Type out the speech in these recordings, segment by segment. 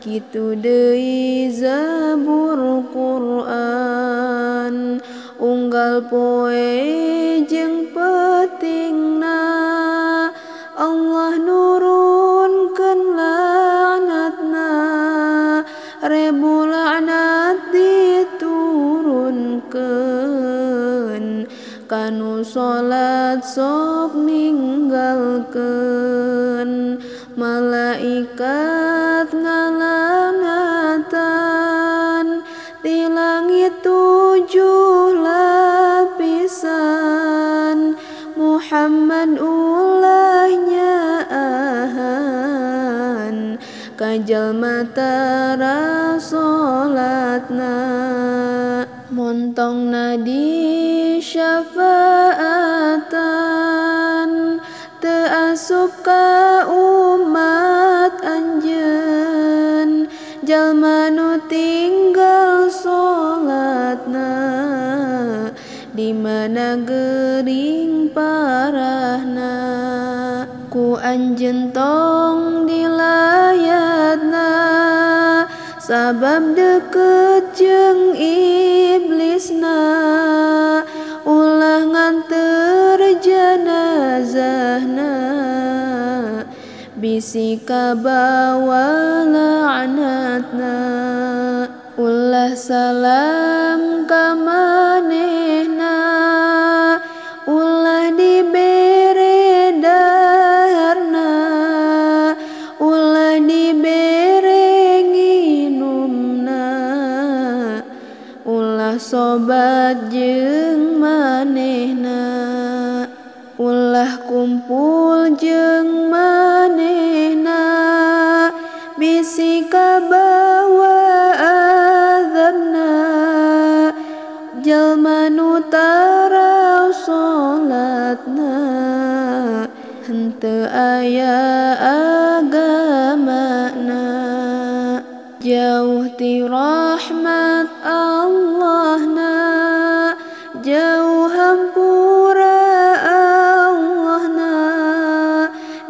Kitu deui Zabur Quran unggal poe jeung peutingna Allah nurunkeun laknatna rebu laknat diturunkeun kanu salat sok ninggalkeun malaikat ngalanatan ti langit 7 lapisan Muhammad ulah nyaahan ka jalma tara salatna montongna di syafaatan teu asup ka umat anjeun jalma nu tinggal salatna di mana gering parahna ku anjeun tong dilayatna sabab deukeut jeung iblisna ulah nganter janazahna bisi kabawa laknatna ulah salam ka manehna ulah dibere daharna ulah dibere nginumna ulah sobat jeung manehna ulah kumpul jeung manehna bisi kabawa azabna jalma nu tara salatna henteu aya agamana jauh ti rahmat Allahna jauh hampura Allahna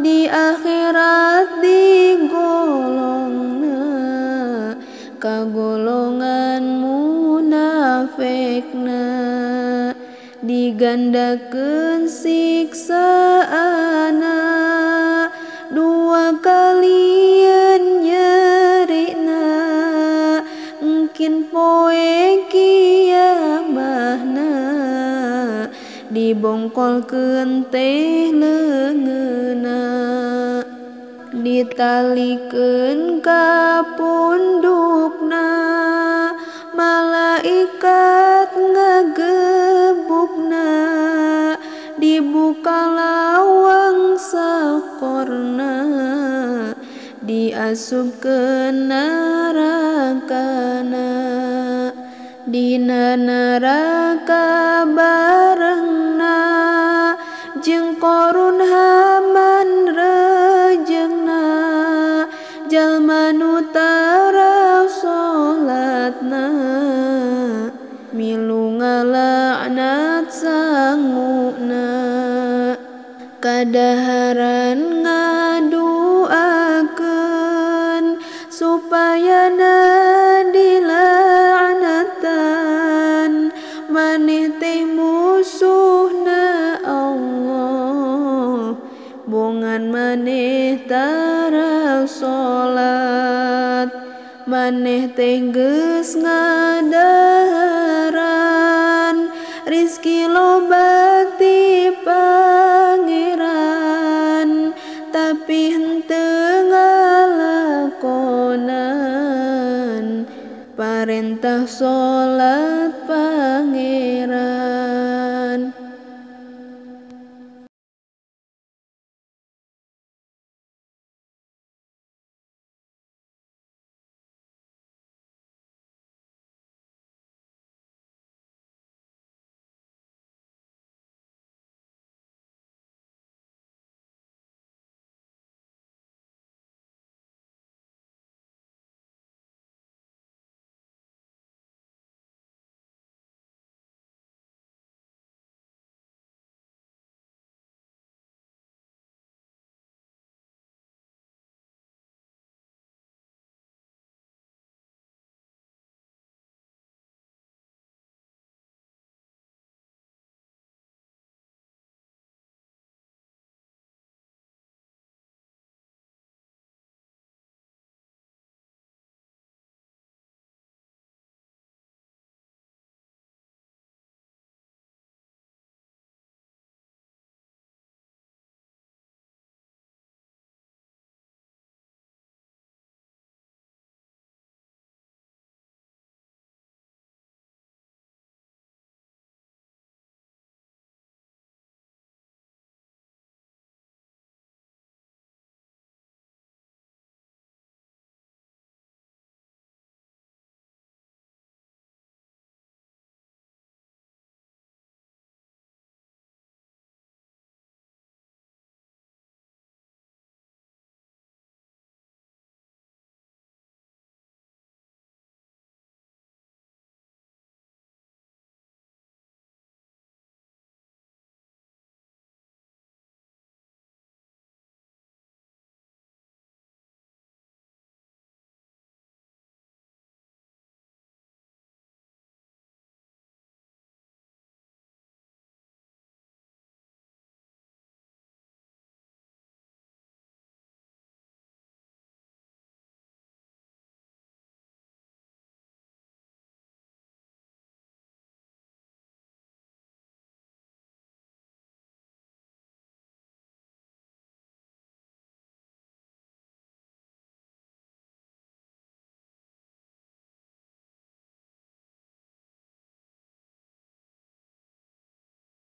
di akhirat digolongna ka golongan munafikna digandakeun siksaana 2 kalieun nyerina engkin poe kiamahna dibongkolkeun teh leungeunna ditalikeun ka pundukna malaikat ngagebukna dibuka lawang sakorna diasupkeun narakana dina neraka barengna jeung Qarun Haman rejengna jalma nu tara salatna milu ngalaknat sanguna kadaharan ngaduakeun supaya dilaknatan maneh teh musuhna Allah bongan maneh tara salat maneh teh geus ngadaharan rizki loba ti pangeran tapi henteu ngalakonan parentah salat.